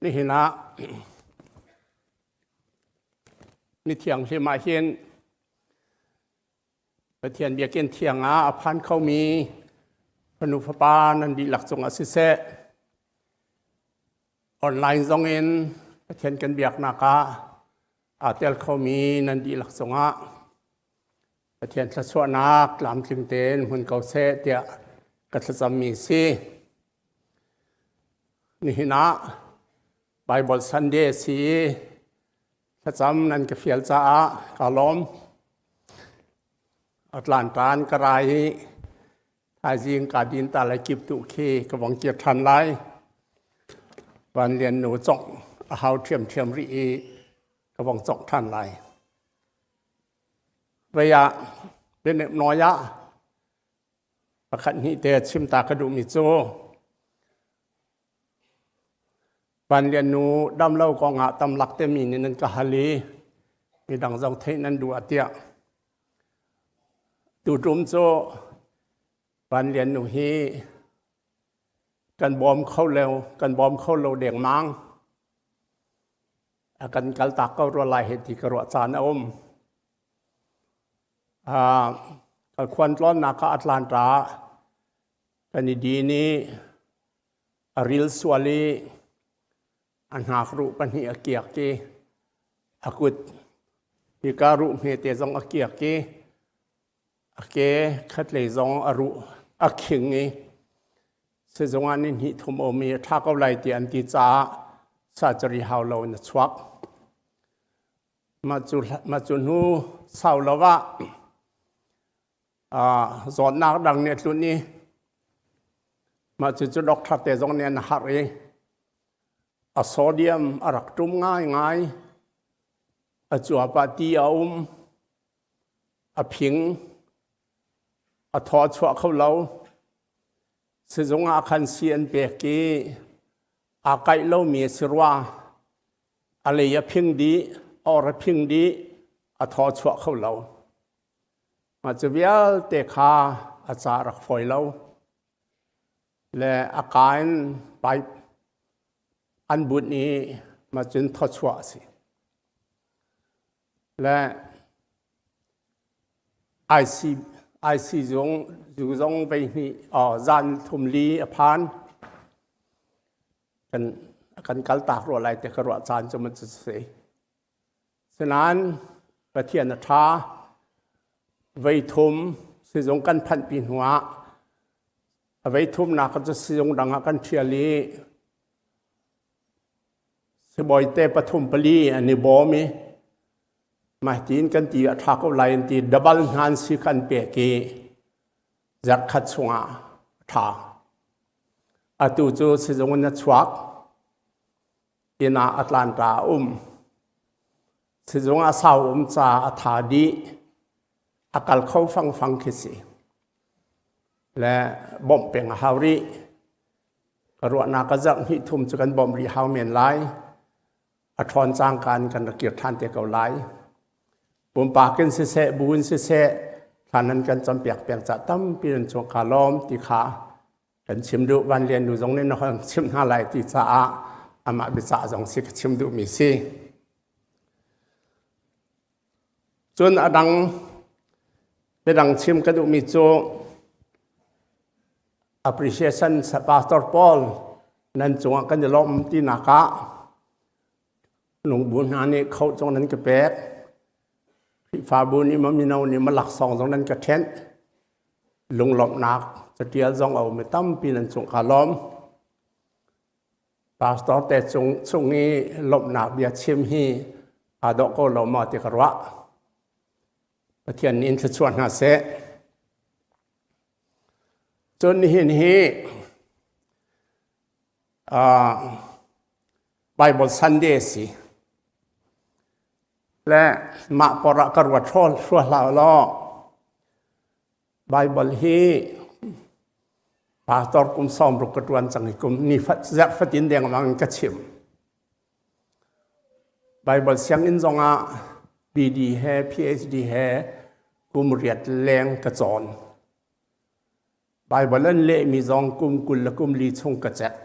Nihin ah ni thianghlim ah hin Pathian biakinn thiang ah a phan khomi fanu fapa nan dihlak cungah siseh, online zongin Pathian kan biaknak ah aa tel khomi nan dihlak cungah Pathian thluachuahnak tlamtling tein hmun ko seh tiah ka thlacammi si. Nihin ah Bible Sunday a si i thlacam nan ka fial caah kaa lawm. Atlanta in ka ra i thaizing kaa din ta lai kip tu khi ka vong kir ṭhan lai. Van Lian nu congh a hau ṭhiamṭhiam rih i ka vong congh ṭhan lai. Vei ah bianem nawi ah pakhat hnih te chim ta ka duhmi cu Van Lian nu damlo kongah tamlak te mi nih nan ka hal i midang zong theih nan duh ah tiah tuṭum cu Van Lian nu hi kan bawm kho lo kan bawm kho lo dengmang a kan kaltak ko rua lai he ti ka ruah caan a um. Kalkhuan tlawnnak ah Atlanta kan i din i a ril sual i a hnakruh pahnih a kiak i a kut hika ruh hmete zong a kiak i a ke khatlei zong a ruh a khing i sizung ah ni hnih thum a um i a ṭha ko lai ti an ti caah surgery hau lo in a chuak. Mah cu hnu sau lo ah zawtnak dang nih a tlunh i mah cucu doctor te zong nih an harh i a sodium a rak ṭum ngaingai. A cuap ah ti a um, a phing, a thaw a chuah kho lo. Sizung ah khan sii an pek i aa kaih lomi a si rua. A lei a phing dih, a or a phing dih, a thaw chuah kho lo. Mah cu vialte kha a ca rak fawi lo. Le a ka in pipe an bunh i mah cun thawchuah a si. Le IC, IC zung, zu zong vei hnih, oh, zan thum li a phan. Kan kan kal tak rua lai te ka ruah caan cu man cu si. Sinain Pathian a ṭha. Vei thum sizung kan phanhpi hnuah a vei thumnak cu sizung dang ah kan ṭhial i sibawite pathum pali an i bawm i mah tiin kan ti a ṭha ko lai an ti double hnan si kan pek i zarhkhat chungah a ṭha. Atu cu sizung in a chuak. Inn ah Atlanta a um. Sizung ah sau um ca a tha dih. A kal kho fangfang khi si. Le bawmh peng a hau rih. Ka ruahnak a zarh hnih thum cu kan bawmh rih hau men lai. A ṭhawn cangka in kan rak kir ṭhan te ko lai. Pumpak in siseh, bu in siseh, thlan nan kan campiak peng ca tampi nan cung kaa lawm ti kha kan chim duh Van Lian nu zong nih na hon chimh hna lai ti caah amah biacah zong si ka chim duhmi si. Cun a dang biadang chim ka duhmi cu appreciation pastor Paul nan cungah kan i lawm tinak ah lungbu hna nih kho zong nan ka pek Khrihfabu nih ma mino nih ma laksawng zong nan ka ṭhenh Lunglawmhnak catial zong a um i tampi nan cung kaa lawm. Pastor te cung chung i lawmhnak bia chim hi aa dawh ko lo maw ti ka ruah. Pathian nih in thluachuah hna seh. Cun nihin hi uh, Bible Sunday si. Le mah porah ka ruat hrawl hrua hlah law Baibal hi pastor kum 60 ka ṭuan cang i kum ni zarh fatin dengmang in ka chim. Baibal sianginn zongah BD he PhD he kum riat leng ka cawn. Baibal an lehmi zong kum 24 chung ka cek.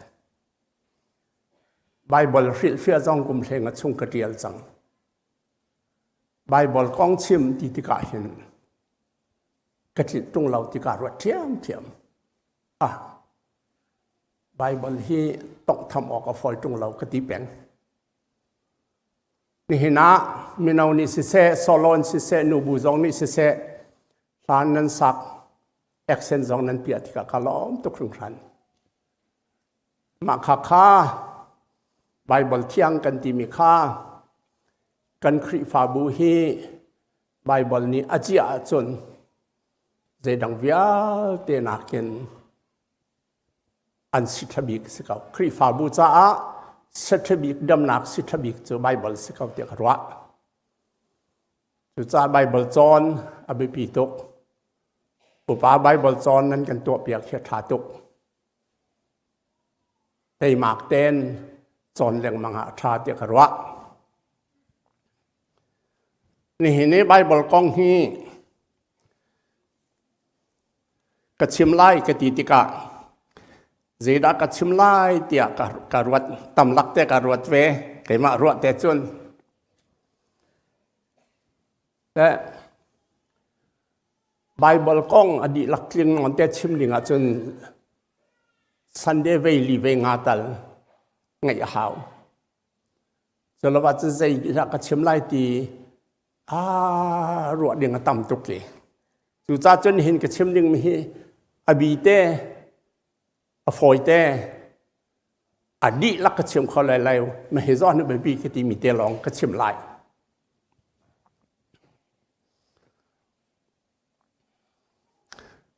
Baibal hrilhfiah zong kum hleng a chung ka ṭial cang. Baibal kong chim ti tikah hin ka tlinh ṭung lo tikah ruat ṭhiamṭhiam. Ah, Baibal hi tonghtham awk a fawi ṭung lo ka ti peng. Nihin ah mino nih siseh, solo in siseh, nubu zong nih siseh, hlan nan sak, accent zong nan piah tikah ka lawm tuk hringhran. Mah kha kha Baibal thiang kan timi kha kan Khrihfabu hi Baibal nih a ciah ahcun zeidang vialte nakin an si ṭha bik si ko. Khrihfabu caah si ṭha bik damnak si ṭha bik cu Baibal si ko tiah ka ruah. Cucaah Baibal cawn a biapi tuk. Upa Baibal cawn nan kan tuahpiak hi a ṭha tuk. Teimak tein cawn lengmang ah a ṭha tiah ka ruah. Nihin i Baibal kong hi ka chim lai ka ti tikah zeidah ka chim lai tiah ka, ka ruat tamlak te ka ruat ve keimah ruah te cun eh, Baibal kong a dihlak tling nawn te chim ding ahcun Sunday vei li vei nga tal ngaih a hau. Culo ah cun zei dah ka chim lai ti aa ruah ding a tam tuk i. Cucaah cun hin ka chim ding mi hi a bi te, a fawi te, a dihlak ka chim kho lai lo. Ma hi zawn biapi ka ti mi te lawng ka chim lai.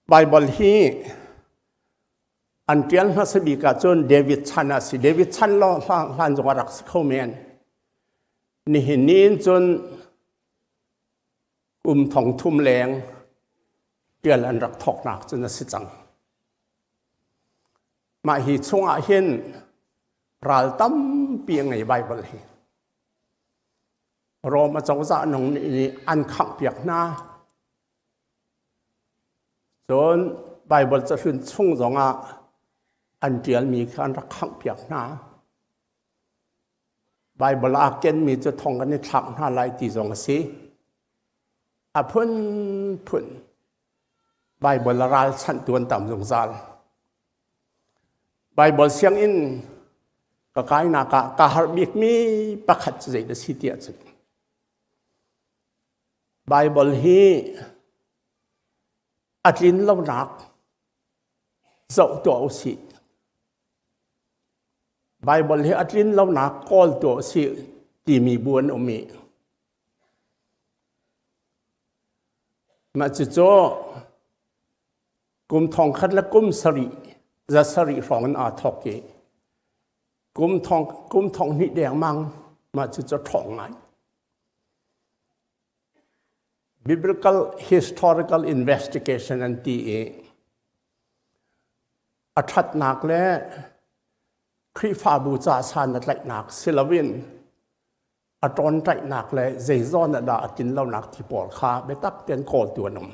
Baibal hi an ṭial hmasa bik ahcun David chan ah si. David chan law hlan zong a rak si kho men. Nihin ni in cun kum thong thum leng ṭial an rak thawknak cun a si cang. Mah hi chungah hin ral tampi a ngei Baibal hi. Rom acozah nung nih an khanghpiak hna. Cun Baibal cahlun chung zongah an ṭialmi kha an rak khanghpiak hna. Baibal aa kenmi cu thong kan i thlak hna lai ti zong a si. A phunphun Baibal a ralchanhtu an tam zungzal. Baibal sianginn ka kainak ah ka harh bikmi pakhat cu zei dah si ti ahcun Baibal hi a tlin lonak zoh tuah u sih. Baibal hi a tlin lonak kawl tuah u sih timi bu an um i mah cucu kum thong khat le kum sarih za sarih hrawng in aa thawk i kum thong kum thong hnih dengmang mah cu cu ṭhawng ngai biblical historical investigation an ti i a ṭhatnak le Khrihfabu ca san a tlaihnak si loin a ṭawnṭaihnak le zeizawn ah dah a tlin lonak thi pawl kha biatak tein kawltu an um.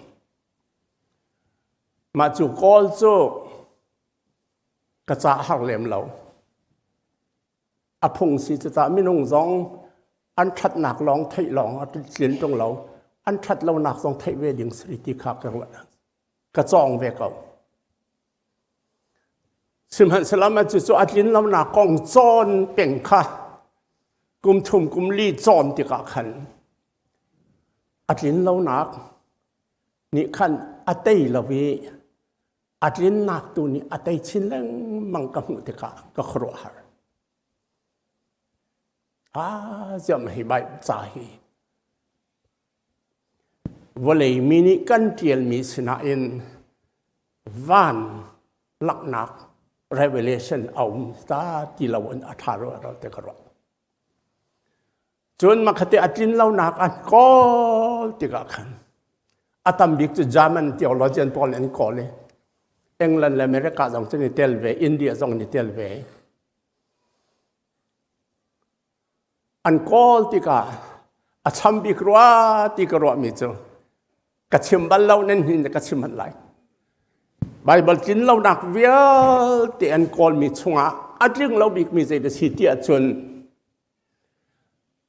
Mah cu kawl cu ka ca har lem lo. A phung si cu tah minung zong an ṭhatnak lawng theih lawng a tlin ṭung lo. An ṭhat lonak zong theih ve ding si ti kha ka ruat. Ka cawng ve ko. Sihmanhsehlaw mah cucu a tlin lonak kong cawn peng kha kum thum kum li cawn tikah khan a tlin lonak nih khan a tei lo i a tlinnak tu nih a tei chin lengmang ka hmuh tikah ka khuaruahhar. Ah, ziam hi bai ca hi Vawlei mi nih kan ṭialmi sinain van langhnak revelation a um ta ti lo in a ṭha rua ro te ka ruah. Cun makhate a tlin lonak an kawl tikah khan a tam bik cu German theologian pawl an kawl i England le America zong cu ni tel ve, India zong ni tel ve. An kawl tikah a cham bik rua ti ka ruahmi cu ka chim bal lo nan hin ka chim hmanh lai. Baibal tlin lonak vialte an kawlmi chungah. a tling lo bikmi zei dah si ti ahcun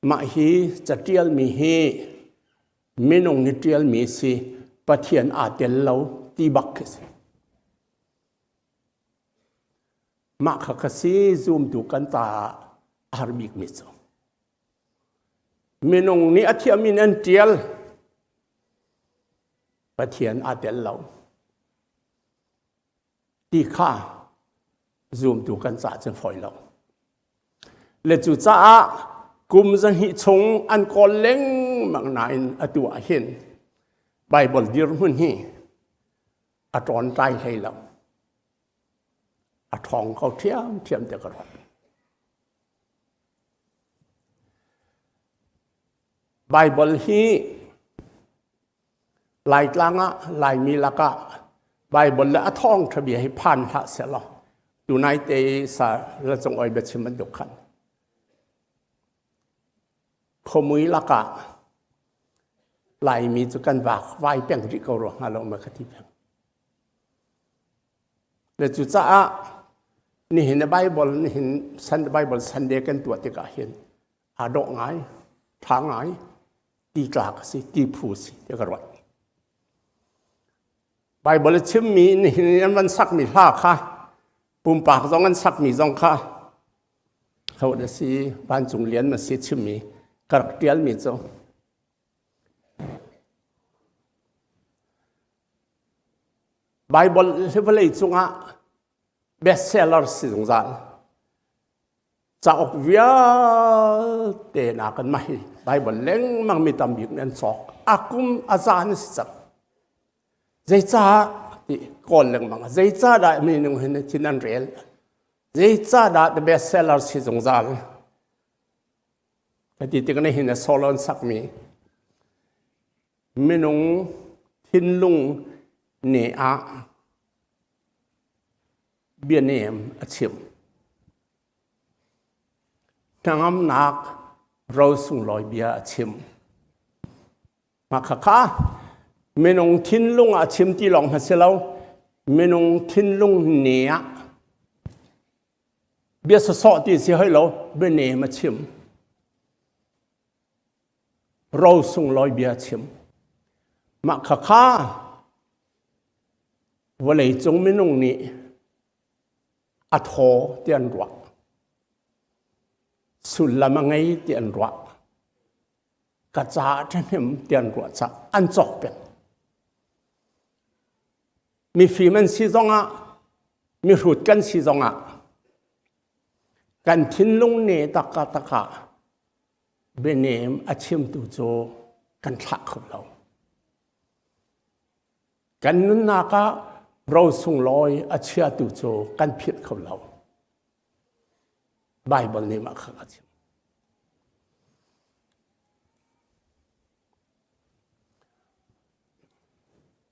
mah hi catialmi hi minung nih ṭialmi si Pathian aa tel lo ti bak khi si. Mah kha kha si zumtu kan ta a har bikmi cu. Minung nih a thiam in an ṭial. Pathian aa tel lo. Ti kha zumtu kan caah cun fawi lo. Le cucaah kum zahnih chung an kawl lengmang nain atu ah hin Baibal dirhmun hi a ṭawntlai hlei lo. A ṭhawng ko ṭhiamṭhiam te ka ruat. Baibal hi Laitlang ah Laimi lakah Baibal le a thawngṭha bia hi phan hlah sehlaw tunai te i sa la cung oi biachim bantuk khan khuamui lakah Laimi cu kan vak vai peng rih ko rua hnga lo ma ka ti peng. Le cucaah nihin Bible nihin Bible Sunday kan tuah tikah hin aa dawh ngai, ṭha ngai, ti tlak a si, ti phu a si ti ka ruat. Bible a chimmi nihin an van sakmi hla kha pumpak zong an sakmi zong kha ho da si vancung lian ma si chimmi ka rak ṭialmi cu Bible hi vawlei cungah bestseller si zungzal. Cauk vialte na kan mah hi Bible lengmang mi tam bik nih an cawk. A kum a zan si cang. Zeicah ti kawl lengmang. Zeicah dah minung hin thin an rel? Zeicah dah the bestseller si zungzal? Ka ti tik nih hin a solo an sakmi minung thinlung ne ah bianem a chim. Hnangamnak ro sunglawi bia a chim. Mah khakha minung thinlung ah chim ti lawng hna si lo, minung thinlung ne ah bia sawsawh ti si hoi lo, bianem a chim. Ro sunglawi bia chim. Mah khakha vawleicung minung nih a thaw ti an ruah. Sullam a ngei ti an ruah. Ka ca ṭhahnem ti an ruah cah an cawk peng. Mifim an si zongah, mihrut kan si zongah, kan thinlung ne takka taka bianem a chimtu cu kan thlah kho lo. Kan nunnak ah ro sunglawi a chiatu cu kan philh kho lo. Baibal nih mah kha a chim.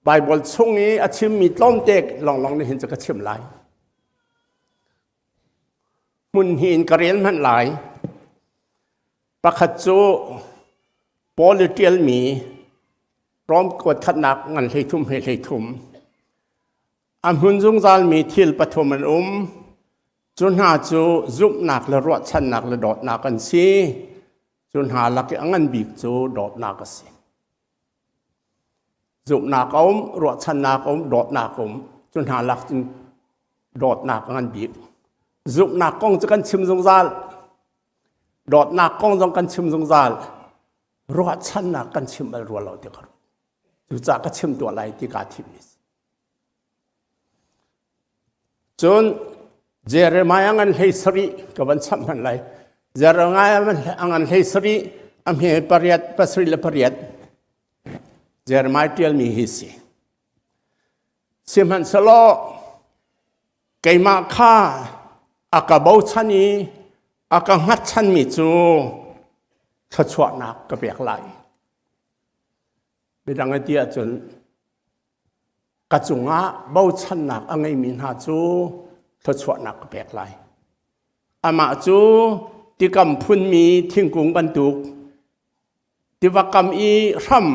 Baibal chung i a chimmi tlawmte lawnglawng nih hin cu ka chim lai. Hmun hi in ka rel hmanh lai. Pakhat cu Paul i ṭialmi Rom kuat khatnak ngan 13 he 33. A hmun zungzalmi thil pathum an um. Cu hna cu zumhnak le ruahchannak le dawtnak an si. Cu hna lak i a ngan bik cu dawtnak a si. Zumhnak a um, ruahchannak a um, dawtnak a um. Cu hna lak cun dawtnak a ngan bik. Zumhnak kong cu kan chim zungzal. Dawtnak kong zong kan chim zungzal. Ruahchannak kan chim bal rua lo ti ka ruah. Cucaah ka chim tuah lai ti kaa thimmi si. Cun Jeremiah ngan 17 ka van chamh hmanh lai. Jeremiah ngan 17 a hme pariat 78 Jeremiah ṭialmi hi si. Sihmanhsehlaw keimah kha a ka bochan i a ka hngatchanmi cu thluachuahnak ka pek lai. Midang a ti ahcun ka cungah bochannak a ngeimi hna cu thluachuahnak ka pek lai. Amah cu tikam phunmi thingkung bantuk tiva kam i hram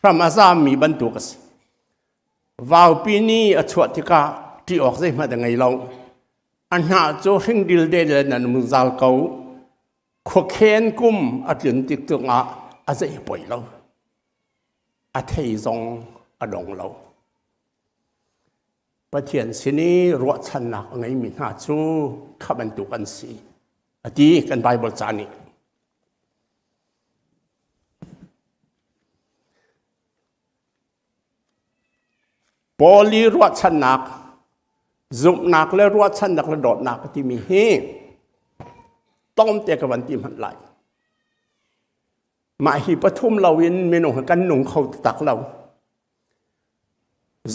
hram a zammi bantuk a si. Vaupi ni a chuah tikah ṭih awk zeihmanh a ngei lo. A hnah cu hringdil de le nan um zal ko. Khuakhen kum a tlun tik cungah a zei poi lo. A thei zong a dong lo. Pathian sin i ruahchannak a ngeimi hna cu kha bantuk an si. A ti kan Bible ca nih. Paul i ruahchannak, zumhnak le ruahchannak le dawtnak a timi hi tlawmte ka van ti hmanh lai. Mah hi pathum loin minung hi kan nung kho taktak lo.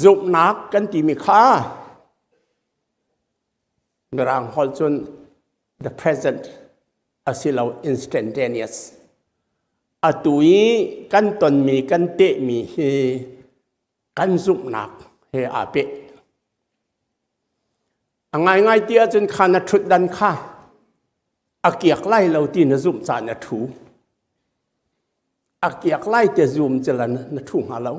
Zumhnak kan timi kha Mirang holh cun the present asilo instantaneous. Atu i kan tonmi kan tehmi hi kan zumhnak he aa peh. A ngaingai ti ahcun kha na ṭhutdan kha a kiak lai lo ti na zumh caan na ṭhu. A kiak lai te zum cila na ṭhu hnga lo.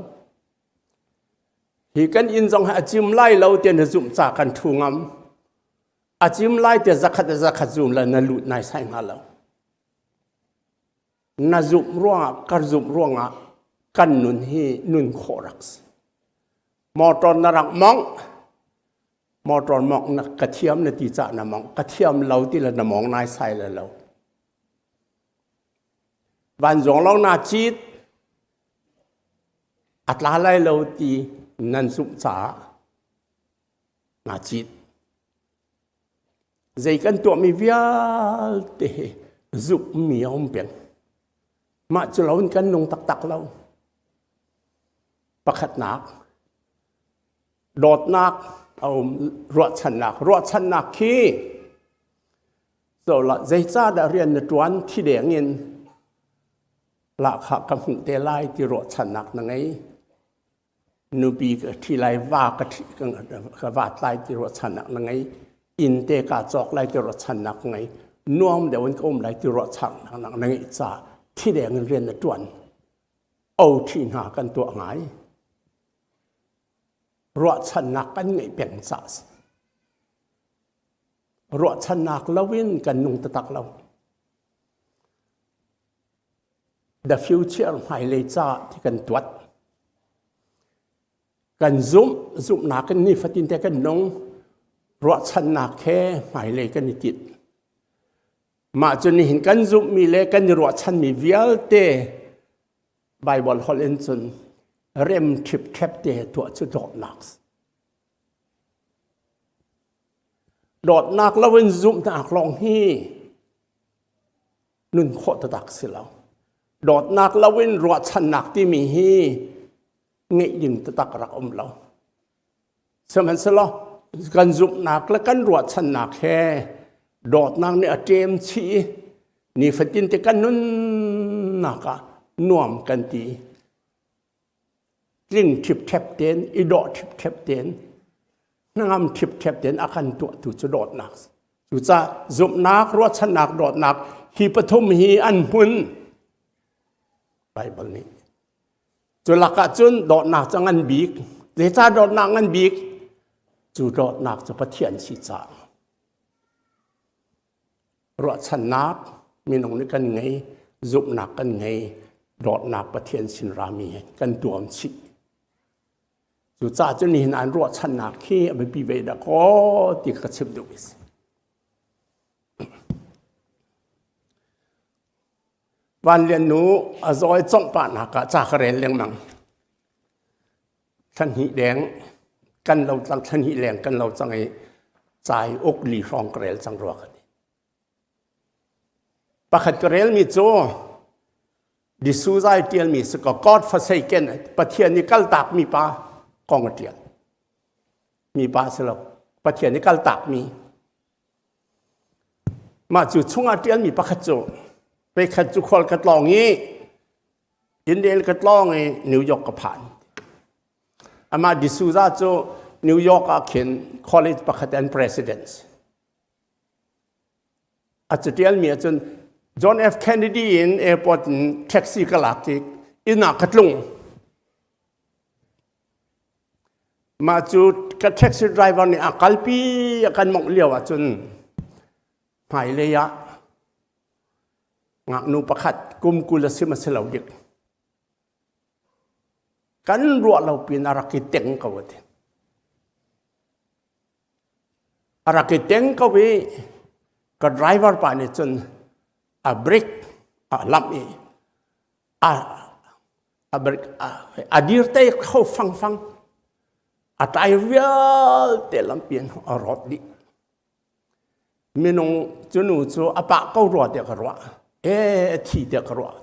Hi kan inn zong hi a cim lai lo ti na zumh ca kan ṭhu ngam. A cim lai te zakhat zakhat zum la na lut nai sai hnga lo. Na zumh ruangah kar zumh ruangah kan nun hi nun khawh rak si. Motor na rak mongh motor mongh na ka thiam na ti cah na mongh ka thiam lo ti le na mong nai sai le lo. Vanzawng lo na cit a tla lai lo ti nan zumh caah naa cit. Zei kan tuahmi vialte hi zumhmi a um peng. Mah cu lo in kan nung taktak lo. Pakhatnak, dawtnak a um, ruahchannak. Ruahchannak khi so la zeicahdah rian na ṭuan thi deng in lahkhah ka hmuh te lai ti ruahchannak na ngei. Nupi ka ṭhi lai, va ka ṭhi ka vat lai ti ruahchannak na ngei. Inn te kaa cawk lai ti ruahchannak ka ngei. Nuam deuh in ka um lai ti ruahchannak na ngeih caah thi deng in rian na ṭuan. O ṭhi hna kan tuah ngai. Ruahchannak kan ngeih peng caah si. Ruahchannak loin kan nung taktak lo. The future hmailei ca ti kan tuat. Kan zumh, zumhnak in nifatin te kan nung. Ruahchannak he hmailei kan i tit. Mah cu nihin kan zumhmi le kan i ruahchanmi vialte Bible holh in cun rem ṭhipṭhep te tuah cu dawtnak. Dawtnak loin zumhnak lawng hi nun khawh taktak si lo. Dawtnak loin ruahchannak timi hi ngeih ding taktak rak um lo. Sihmanhsehlaw kan zumhnak le kan ruahchannak he dawtnak nih a ṭem chih i nifatin te kan nunnak ah nuam kan ti. Tling ṭhipṭhep tein, i dawh ṭhipṭhep tein, hnangam ṭhipṭhep tein a kan tuahtu cu dawtnak. Cucaah zumhnak, ruahchannak, dawtnak hi pathum hi an hmun. Bible nih. Cu lakah cun dawtnak cu ngan bik. Zeicah dawtnak ngan bik? Cu dawtnak cu Pathian si caah. Ruahchannak minung nih kan ngei, zumhnak kan ngei, dawtnak Pathian sin rami kan tuam chih. Cucaah cun nihin an ruahchannak khi a biapi ve dah kaw ti ka chim duh si. Van Lian nu a zawi congh pahnak ah ca ka rel lengmang. Thla hnih deng kan lo tlang thla hnih leng kan lo cang i cai uk li hrawng ka rel cang rua ka ti. Pakhat ka relmi cu D'Souza i ṭialmi si ko God forsaken Pathian i kaltakmi pa kong a ṭial. Mi pa si lo Pathian i kaltakmi. Mah cu chungah ṭialmi pakhat cu peikhat cu khual ka tlawng i India ka tlawng i New York ka phan. Amah D'Souza cu New York ah khin college pakhat an president. A catialmi ahcun John F. Kennedy in airport in taxi ka lak i inn ah ka tlung. Mah cu ka taxi driver nih a kalpi a kan mongh lio ahcun hmailei ah ngaknu pakhat kum 20 a si ma si lo dik kan ruah lo pin a rak i teng ko a ti. A rak i teng ko i ka driver pa nih cun a brake a lamh i a a brake a dir te kho fangfang a tai vialte lampi in a rawt dih. Minung cu nu cu a pah ko rua tiah ka ruah. E a thi tiah ka ruah.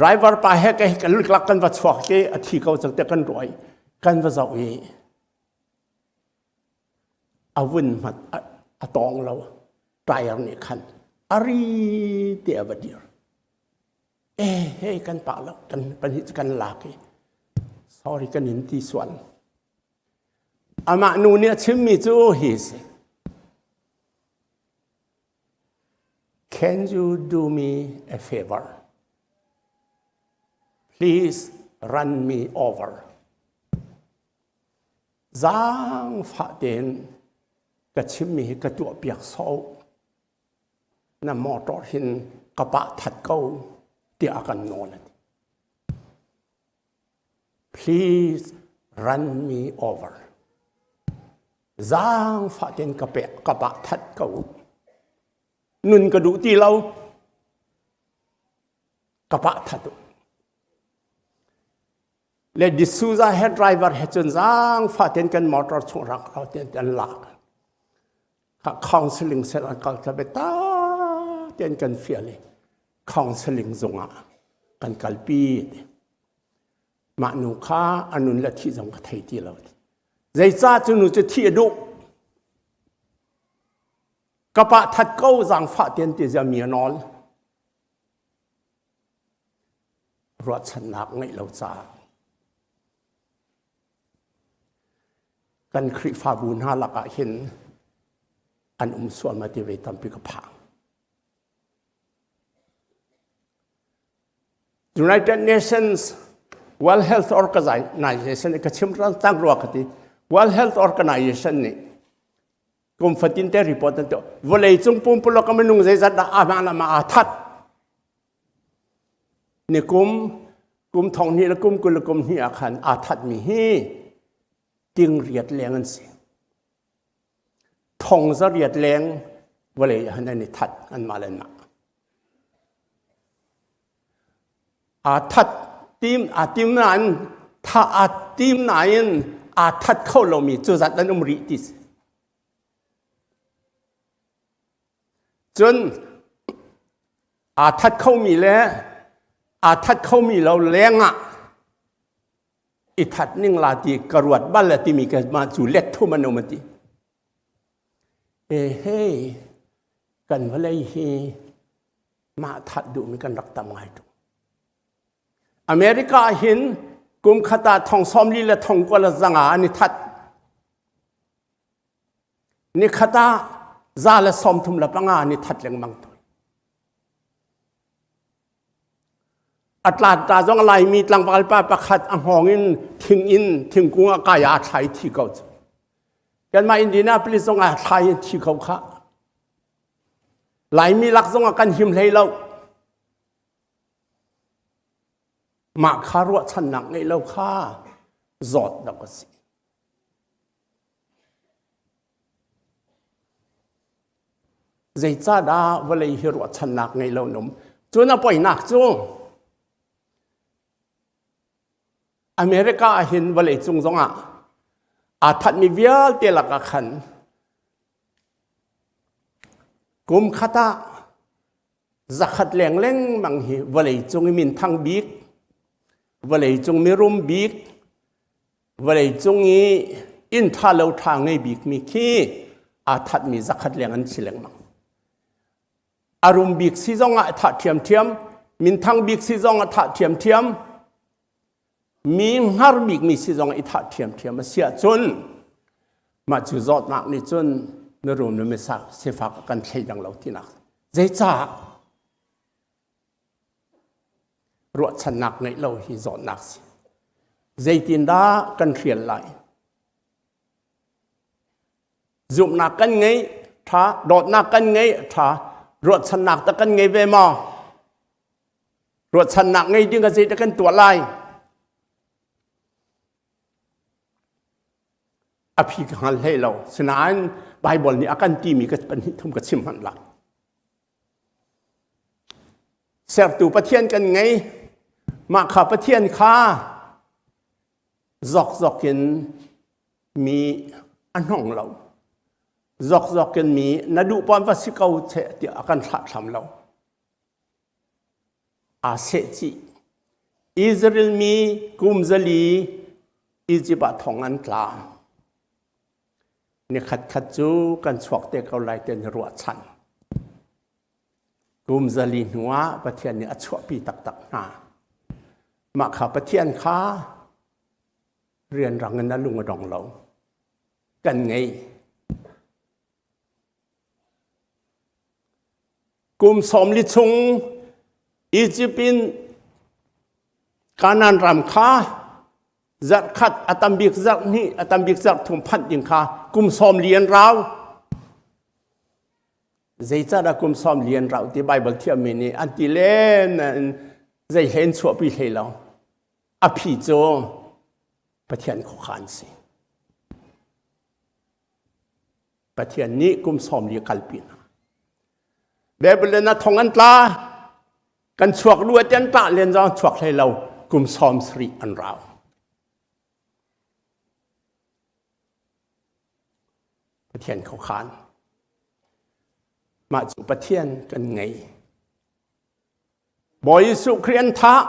Driver pa he ke kan luklak kan va chuak ke a thi ko cang tiah kan ruah i kan va zoh i a vun hmat a tawng lo tire nih khan a ri te a va dir. E hei kan pah lo kan pahnih cu kan lak i sorry kan in ti sual. Amah nu nih a chimmi cu hi si. Can you do me a favor? Please run me over. Zaangfah tein ka chimmi hi ka tuahpiak sawh. Na motor hin ka pah that ko tiah a kan nawl a ti. Please run me over. Zaangfah tein ka pek ka pah that ko. Nun ka duh ti lo. Ka pah that u. Le D'Souza he driver he cun zaangfah tein kan motor chung rak lo tein an lak. Kha counseling sel an kal tla ta tein kan fial i counseling zung ah kan kalpi. Mah nu kha a nun le thih zong ka thei ti lo. Zeicah cu nu cu thih a duh? Ka pa that ko zaangfah tian ti zia mi a nawl. Ruahchannak ngeih lo caah kan Khrihfabu hna lakah hin an um sual ma ti ve tampi ka phang. United Nations World Health Organization ka chim tang rua ka ti World Health Organization nih kum fatin te report an tuah vawlei cung pumpuluk a minung zeizat dah amah le amah aa that ni kum kum thong hnih le kum 20 le kum hnih ah khan aa thatmi hi ting riat leng an si thong za riat leng vawlei ah an i that anmah le anmah aa that tim aa tim nain tha aa tim nain aa that kho lomi cu zat an um rih ti si cun aa that khomi le aa that khomi lo lengah i that ning la ti ka ruat bal la timi ka mah cu let thum an um ati e hei kan vawlei hi mah that duhmi kan rak tam ngai tuk America hin kum khat ah thong 40 le thong 20 le zanga an i that ni khat ah za le 35 an i that lengmang tu Atlanta zong Laimi tlangval pa pakhat a hngawng in thing in thingkung a kai ah a thlai thi ko cu. Kanmah Indianapolis zong ah thlai in thi ko kha. Laimi lak zong ah kan him hlei lo. Mah kha ruahchannak ngeih lo kha zawtnak a si. Zeicahdah vawlei hi ruahchannak ngei lo na um? Cun a poinak cu America ah hin vawlei cung zongah aa thatmi vialte lakah khan kum khat ah zakhat leng lengmang hi vawlei cung i minthang bik, vawlei cung mirum bik, Vawleicung i inn ṭha lo ṭha ngei bikmi khi aa thatmi zakhat leng an si lengmang. A rum bik si zong ah thah ṭhiamṭhiam, minthang bik si zong ah thah ṭhiamṭhiam, mi hngar bikmi si zong i thah ṭhiamṭhiam a si ahcun mah cu zawtnak nih cun mirum le misak sifak a kan thleidang lo tinak. Zeicah? Ruahchannak ngeih lo hi zawtnak si. Zeitindah kan hrial lai? Zumhnak kan ngei ṭha, dawtnak kan ngei ṭha, ruahchannak ta kan ngei ve maw? Ruahchannak ngei ding a zeidah kan tuah lai? A phi ka hngal hlei lo. Sinain Baibal nih a kan timi ka pahnih thum ka chim hmanh lai. Sertu Pathian kan ngei. Mah kha Pathian kha zokzok in mi a hnong lo. Zokzok in mi na duh pawn va si ko che tiah a kan thlahthlam lo. Aa seh chih. Israel mi kum zali Egypt ah thong an tla. Nikhat khat cu kan chuak te ko lai ti an i ruahchan. Kum zali hnuah Pathian nih a chuahpi taktak hna. Mah kha Pathian kha rianrang in a lung a dong lo. Kan ngei. Kum 40 chung Egypt in Kanaan ram kha zarh khat a tam bik zarh hnih a tam bik zarh thum phanh ding kha kum 40 an rau. Zeicahdah kum 40 an rau ti Bible thiammi nih an ti len nain zei hlen chuahpi hlei lo. A phi cu Pathian khuakhan si. Pathian nih kum 40 kalpi hna. Babylon ah thong an tla. Kan chuak lu ati an tlah len zong chuak hlei lo. Kum 70 an rau. Pathian khuakhan. Mah cu Pathian kan ngei. Bawi Jesuh Khrih an thah.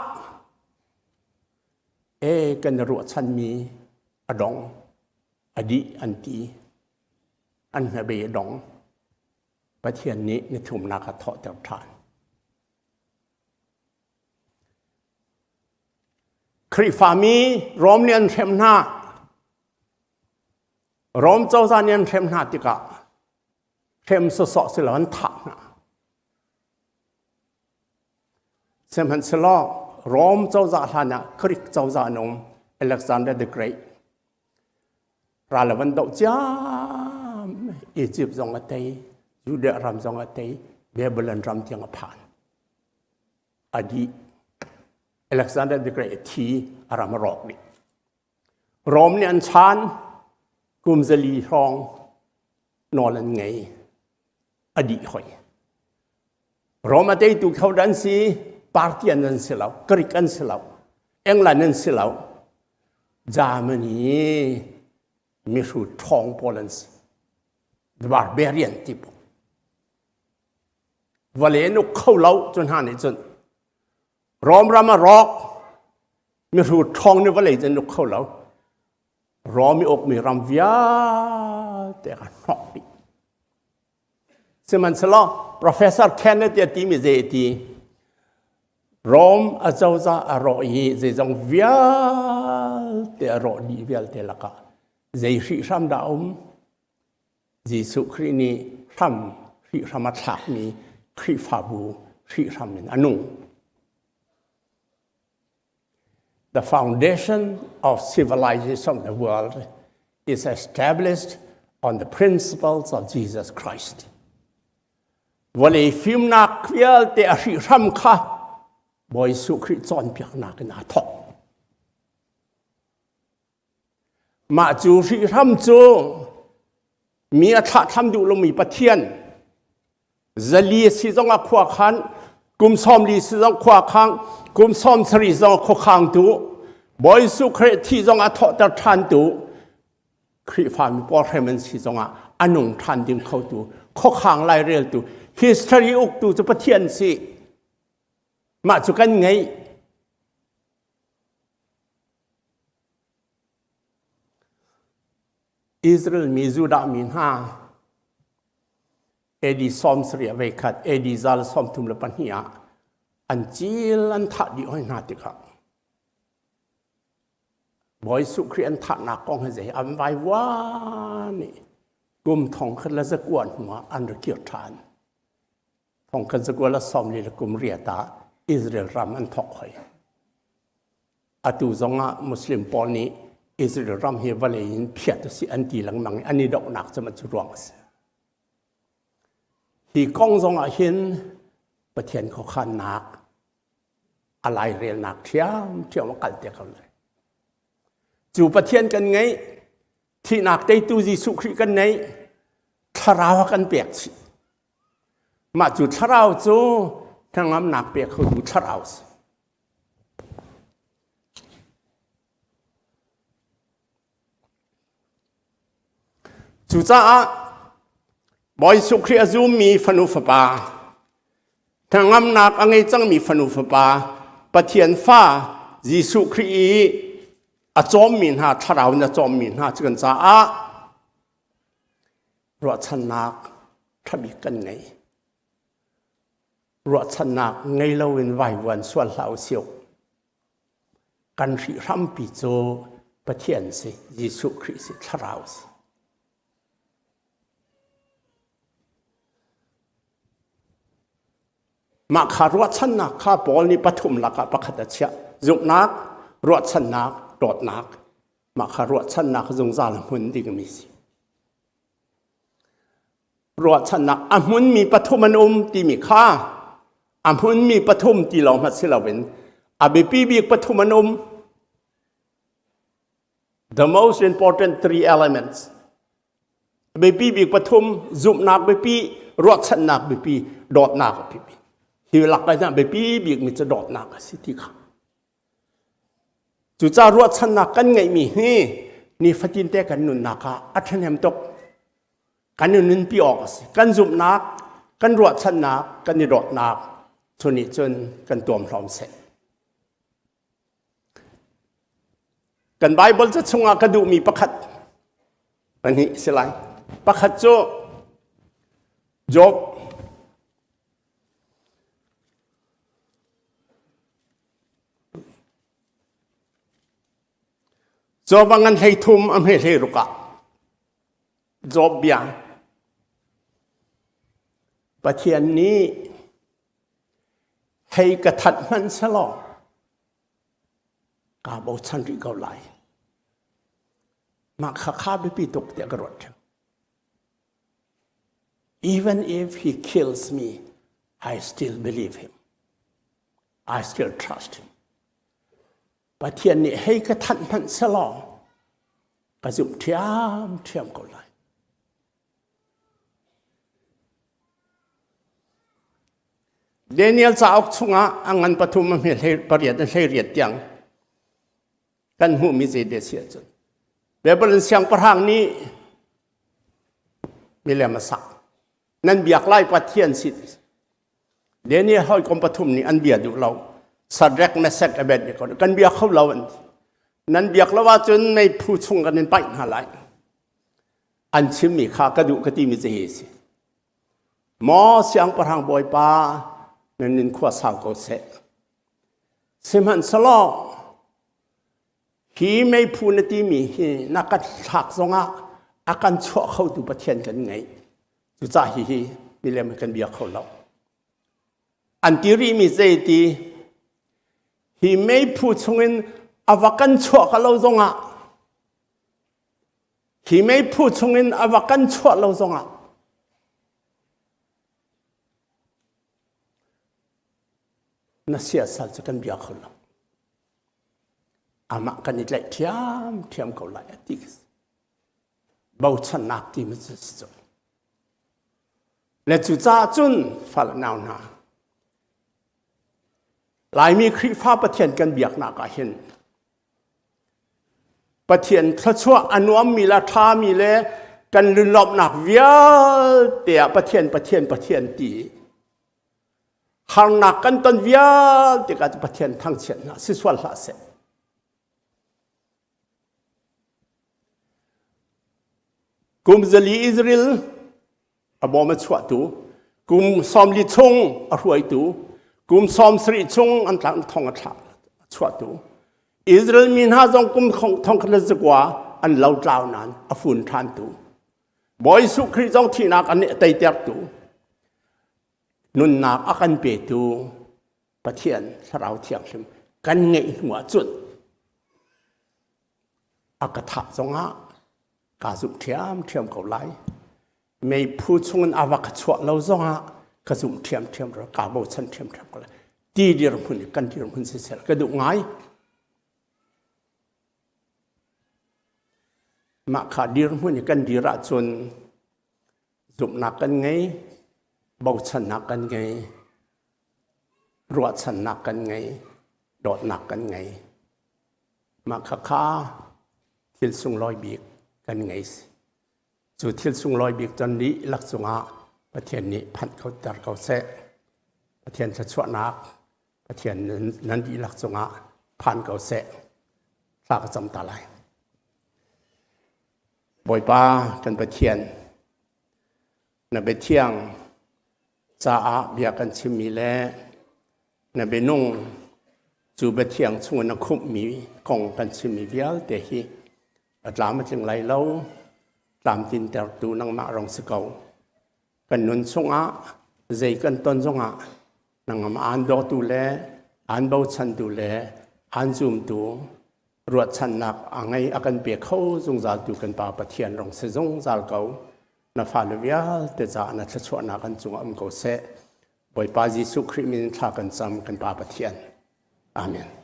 E kan ruahchanmi a dong. A dih an ti. An hnabei a dong. Pathian nih ni thumnak a thawhter ṭhan. Khrihfami Rom nih an hrem hna. Rom cozah nih an hrem hna tikah hrem sawsawh si lo an thah hna. Sihmanhsehlaw Rom cozah hlan ah Greek cozah an um Alexander the Great ral a van doh ciam Egypt zong a tei Judea ram zong a tei Babylon ram tiang a phan a dih Alexander the Great a thi a ram a rawk dih Rom nih an chan kum zali hrawng nawl an ngei a dih hoi Rom a teitu kho an si Parthian an si lo Greek an si lo England an si lo Germany mihrut ṭhawng pawl an si the barbarian ti pawl vawlei an uk kho lo cu hna nih cun Rom ram a rawk mihrut ṭhawng nih vawlei cu an uk kho lo Rom i ukmi ram vialte kha hnok dih Sihmanhsehlaw Professor Kenneth a timi zei a ti? Rome acozah a rawh i zeizong vialte a rawh dih vialte lakah zei hrihhram dah a um? Jesuh Khrih nih hram hrihhram a thlakmi Khrihfabu hrihhram in a nung. The foundation of civilization of the world is established on the principles of Jesus Christ. Vawlei fimnak vialte a hrihhram kha Bawi Jesuh Khrih cawnpiaknak in aa thawk. Mah cu hrihhram cu mi a thlahthlam duh lomi Pathian zali si zong ah khua khan kum 40 si zong khua khang kum 70 zong khuakhang tu Bawi Jesuh Khrih thi zong a thawhter ṭhan tu Khrihfami pawl hrem an si zong ah a nung ṭhan ding kho tu khuakhang laireltu history uktu cu Pathian si mah cu kan ngeih Israel mi Judah mi hna AD 70 a khat AD zal 32 ah an cil an thah dih hoi hna tikah Bawi Jesuh Khrih an thahnak kong hi zei an vaivuan i kum thong khat le zakua hnuah an ra kir ṭhan. Thong khat zakua le sawm li le kum riat ah Israel ram an thawk hoi. Atu zongah Muslim pawl nih Israel ram hi vawlei in phiat a si an ti lengmang i an i dohnak cu cu ruang a si. Hi kong zong ah hin Pathian khuakhannak a lairelnak ṭhiamṭhiam a kal te ko lai. Cu Pathian kan ngeih, thihnak teitu Jesuh Khrih kan neih, thlarau a kan pek chih. Mah cu thlarau cu hnangamnak pek khotu thlarau a si. Cucaah Bawi Jesuh Khrih a zummi fanu fapa, hnangamnak a ngei cangmi fanu fapa, Pathian fa Jesuh Khrih i a cawmmi hna, thlarau in a cawmmi hna cu kan caah ruahchannak ṭha bik kan ngei. Ruahchannak ngei loin vaivuan sual hlah u sih. Kan hrihhrampi cu Pathian si, Jesuh Khrih si, Thlarau si. Mah kha ruahchannak kha Paul nih pathum lakah pakhat a chiah. Zumhnak, ruahchannak, dawtnak. Mah kha ruahchannak zungzal hmun dingmi si. Ruahchannak a hmunmi pathum an um timi kha a hmunmi pathum ti lawng hmanh si loin a biapi bik pathum an um. The most important three elements. Biapi bik pathum zumhnak biapi, ruahchannak biapi, dawtnak biapi. Hi lak ah biapi bik mi cu dawtnak a si ti kha. Cucaah ruahchannak kan ngeihmi hi nifatinte kan nunnak ah a ṭhahnem tuk. Kan i nunpi awk a si. Kan zumhnak, kan ruahchannak, kan i dawtnak cu nih cun kan tuamhlawm seh. Kan Baibal ca chungah ka duhmi pakhat pahnih si lai. Pakhat cu Job Job a ngan 13 a hme 16 ah Job bia Pathian nih hei ka that hmanh selaw kaa bochan rih ko lai. Mah kha kha biapi tuk tiah ka ruat ṭheo. Even if he kills me, I still believe him. I still trust him. Pathian nih hei ka thanh hmanh selaw ka zumh ṭhiamṭhiam ko lai. Daniel cauk chungah a ngan pathum a hme hlei pariat in hlei riat tiang kan hmuhmi zei si ahcun Babylon siangpahrang nih milem a sak nan biak lai Pathian si Daniel hawikom pathum nih an bia duh lo Shadrach Meshach Abednego kan bia kho lo an ti nan biak lo ahcun meiphu chung kan in paih hna lai an chimmi kha ka duh ka timi cu hi si maw siangpahrang bawipa nan nin khua sau ko seh sihmanhsehlaw Hi meiphu na timi hi na kan thlak zongah a kan chuah khotu Pathian kan ngei. Cucah hi hi milem kan bia kho lo. An ti rihmi zei ti hi meiphu chungin a va kan chuah ka lo zongah hi meiphu chungin a va kan chuah lo zongah na siasal cu kan bia kho lo. Amah kan i tlaih ṭhiamṭhiam ko lai a ti. Bochannak timi cu si cu. Le cucaah cun fal nau hna, Laimi Khrihfa Pathian kan biaknak ah hin Pathian thluachuah a nuammi le a ṭhami le kan lunlawmhnak vialte ah Pathian Pathian Pathian ti Harnak kan ton vialte ka Pathian thangchiat hna si sual hlah seh. Kum zali Israel a bawm a chuahtu, kum 40 chung a hruaitu, kum 70 chung an tlak thong a thlah chuahtu. Israel mi hna zong kum thong khat le zakua an lo tlau nain a fun ṭhantu. Bawi Jesuh Khrih zong thihnak an teitertu. Nunnak a kan petu Pathian Thlarau Thianghlim kan ngeih hnu ahcun A ka thah zongah kaa zumh ṭhiamṭhiam ko lai. Meiphu chungin a va ka chuah lo zongah ka zumh ṭhiamṭhiam ro kaa bochan ṭhiamṭhiam ko lai. Ti dirhmun kan dirhmun siseh ka duh ngai. Mah kha dirhmun i kan dir ahcun zumhnak kan ngei, bochannak kan ngei, ruahchannak kan ngei, dawtnak kan ngei. Mah khakha thil sunglawi bik kan ngei. Cu thil sunglawi bik ton dihlak cungah Pathian nih phanh ko ter ko seh. Pathian thluachuahnak Pathian nan dihlak cungah phan ko seh. Thla ka cam ta lai. Bawipa kan Pathian, na biathiang caah bia kan chimmi le na bianung cu biathiang chung na khumhmi kong kan chimmi vialte hi a tlam a tling lai lo, tlamtintertu nangmah rong si ko. Kan nun chungah zei kan ton zongah nangmah aan dawtu le aan bochantu le aan zumtu ruahchannak a ngei a kan pe kho zungzaltu kan Pa Pathian rong si zungzal ko. Na fale vialte caah na thluachuahnak an cungah um ko seh. Bawipa Jesuh Khrih min thla kan cam kan Pa Pathian. Amen.